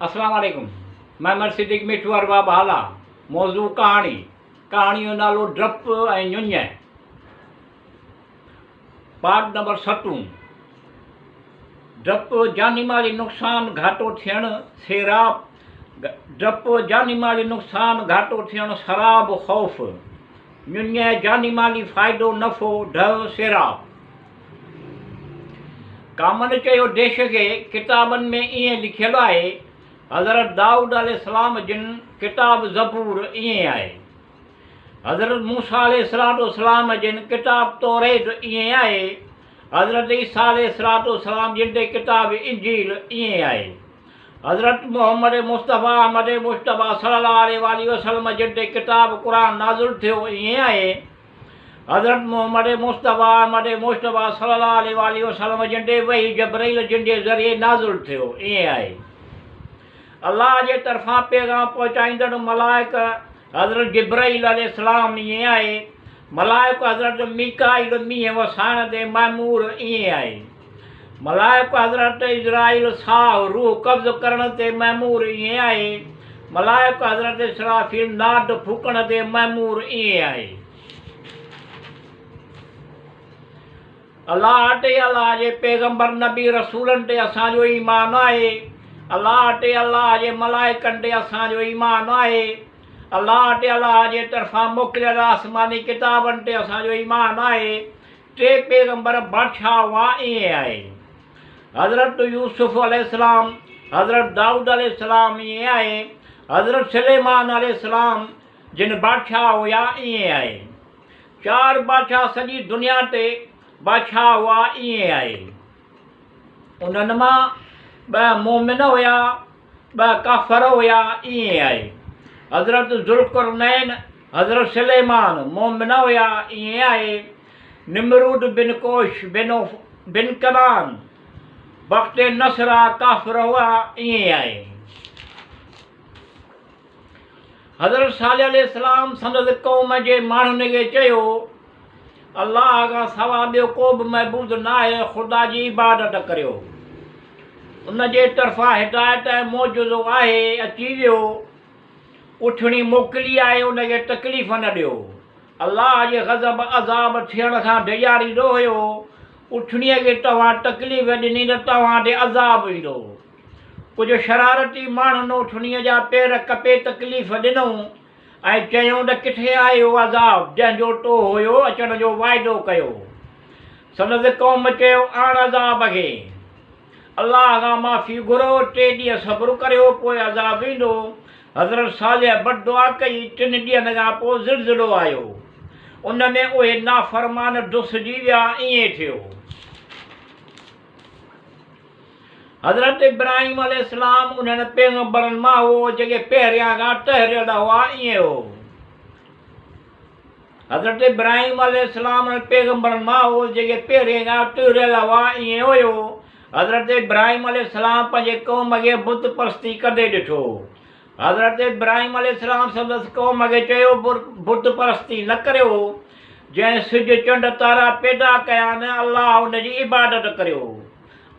اسلام عليڪم محمد صديق مٺو ارباب هالا موضوع ڪهاڻي ڪهاڻي جو نالو ڊپ ۽ ڃڃ پارٽ نمبر ستون ڊپ جاني مالي نقصان گهاٽو ٿيڻ سيراب ڊپ جاني مالي نقصان گهاٽو ٿيڻ سراب خوف ڃڃ جاني مالي فائدو نفعو ڍء سيراب ڪامن چيو ديش کي ڪتابن ۾ ائين لکيل آهي، حضرت دائود عليه السلام جن ڪتاب زبور ائين آهي. حضرت موسيٰ عليه الصلوة والسلام جن ڪتاب توريت ائين آهي. حضرت عيسيٰ عليه الصلوة والسلام جن تي ڪتاب انجيل ائين آهي. حضرت محمد مصطفيٰ احمد مجتبيٰ صلي الله عليه واٰله وسلم جن تي ڪتاب قرآن نازل ٿيو ائين آهي. حضرت محمد مصطفيٰ احمد مجتبيٰ صلي الله عليه واٰله وسلم جن تي وحي جبرئيل جن جي ذريعي نازل ٿيو ائين آهي. الله جي طرفان پيغام پهچائيندڙ ملائڪ حضرت جبرئيل عليه السلام ائين آهي. ملائڪ حضرت ميڪائيل مينهن وسائڻ تي مامور ائين آهي. ملائڪ حضرت عزرائيل ساهه، روح، قبض ڪرڻ تي مامور ائين آهي. ملائڪ حضرت اسرافيل ناد ڦوڪڻ تي مامور ائين آهي. الله تي الله جي پيغمبر نبي رسولن تي اسان جو ايمان آهي. الله تي الله جي ملائڪن تي اسان جو ايمان آهي. الله تي الله جي طرفان موڪليل آسماني ڪتابن تي اسان جو ايمان آهي. ٽي پيغمبر بادشاهه هئا ائين آهي. حضرت يوسف عليه السلام، حضرت دائود عليه السلام ائين آهي، حضرت سليمان عليه السلام جن بادشاهه هيا ائين آهي. چار بادشاهه سڄي دنيا تي بادشاهه هئا ائين آهي. انهن مان ٻه مؤمن هيا ٻه ڪافر هيا ائين آهي. حضرت ذوالقرنين، حضرت سليمان مؤمن هيا ائين آهي. نمرود بن ڪوش بن بن ڪنعان بخت نصرا ڪافر هئا ائين آهي. حضرت صالح عليه السلام سندس قوم جي ماڻهن کي چيو، الله کان سوا ٻيو ڪو به معبود ناهي، خدا جي عبادت ڪريو. ان جي طرفان هدايت ۽ معجزو آهي، اچي ويو. اٺڻي موڪلي آهي، ان کي تڪليف نه ڏيو. الله جي غضب، عذاب، ٿيڻ کان ڊيڄاريندو هيو. اٺڻيء کي توهان تڪليف ڏني ته توهان تي عذاب ايندو. ڪجهه شرارتي ماڻهن اٺڻيء جا پير ڪپي تڪليف ڏنو ۽ چيائون ته ڪٿي آهي اهو عذاب جنهن جو تو هيو اچڻ جو واعدو ڪيو؟ سندس قوم چيو آڻ عذاب کي. الله کان معافي گهرو، ٽي ڏينهن صبر ڪريو پوء عذاب ايندو. حضرت صالح بد دعا ڪئي، ٽن ڏينهن کان پوء زلزلو آيو. ان ۾ اهي نافرمان دسجي ويا، ائين ٿيو. حضرت ابراهيم عليه السلام انهن پيغمبرن مان هو جيڪي پهريان کان ٽهريل هئا ائين هو. حضرت ابراهيم عليه السلام انهن پيغمبرن مان هو جيڪي پهرين کان ٽهريل هئا ائين هيو. حضرت ابراهيم عليه السلام پنهنجي قوم کي بت پرستي ڪندي ڏٺو. حضرت ابراهيم عليه السلام سندس قوم کي چيو، بت پرستي نه ڪريو، جنهن سج، چنڊ، تارا پيدا ڪيا آهن، الله ان جي عبادت ڪريو.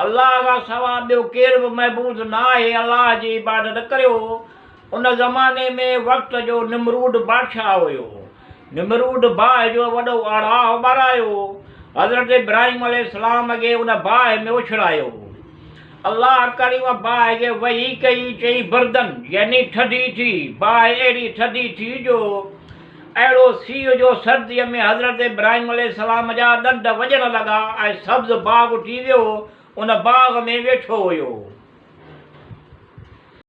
الله کان سوا ٻيو ڪير به معبود نه آهي، الله جي عبادت ڪريو. ان زماني ۾ وقت جو نمرود بادشاهه هيو. نمرود باهه جو وڏو آڙاهه ٻارايو. حضرت ابراهيم عليه السلام کي ان باهه ۾ اڇلايو. الله ڪريم باهه کي وحي ڪئي، چئي بردن يعني ٿڌي ٿي. باهه اهڙي ٿڌي ٿي جو اهڙو سيء جو سرديء ۾ حضرت ابراهيم عليه السلام جا ڏند وڄڻ لڳا ۽ سبز باغ ٿي ويو، ان باغ ۾ ويٺو هيو.